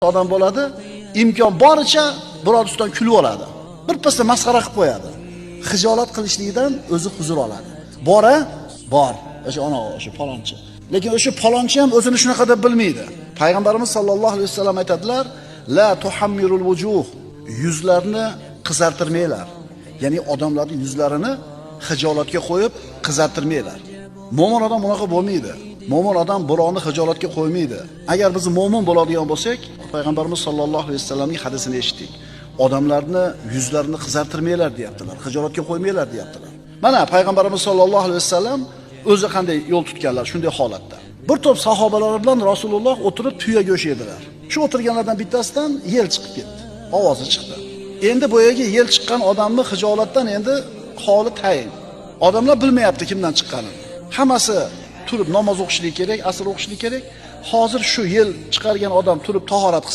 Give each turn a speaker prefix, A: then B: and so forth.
A: Odam bo'ladi, imkon boricha birov ustidan kulib oladi. Bir pasda masxara qilib qo'yadi. Xijolat qilishligidan o'zi huzur oladi. Bora, bor. O'sha ona, o'sha palonchi. Lekin o'sha palonchi ham o'zini shunaqa deb bilmaydi. Payg'ambarimiz sollallohu alayhi vasallam aytadilar: "La tuhammirul wujuh", yuzlarni qizartirmanglar. Ya'ni odamlarning yuzlarini xijolatga qo'yib qizartirmanglar. Mo'min odam unaqa bo'lmaydi. Mo'min odam birovni xijolatga qo'ymaydi. Agar biz mo'min bo'ladigan bo'lsak, Payg'ambarimiz sollallohu alayhi vasallamning hadisini eshitdik. Odamlarni yuzlarini qizartirmanglar deyaptilar, xijolatga qo'ymanglar deyaptilar. Mana Payg'ambarimiz sollallohu alayhi vasallam o'zi qanday yo'l tutganlar shunday holatda. Bir to'p sahobalar bilan Rasululloh o'tirib tuya go'sht yedilar. Shu o'tirganlardan bittasidan yel chiqib ketdi. Ovozi chiqdi. Endi boyagi yel chiqqan odamni xijolatdan endi holi tayin. Odamlar bilmayapti kimdan chiqqanini. Hammasi turib namoz o'qishlik kerak, asr o'qishlik kerak. Hozir shu yel chiqargan odam turib tahorat qilsa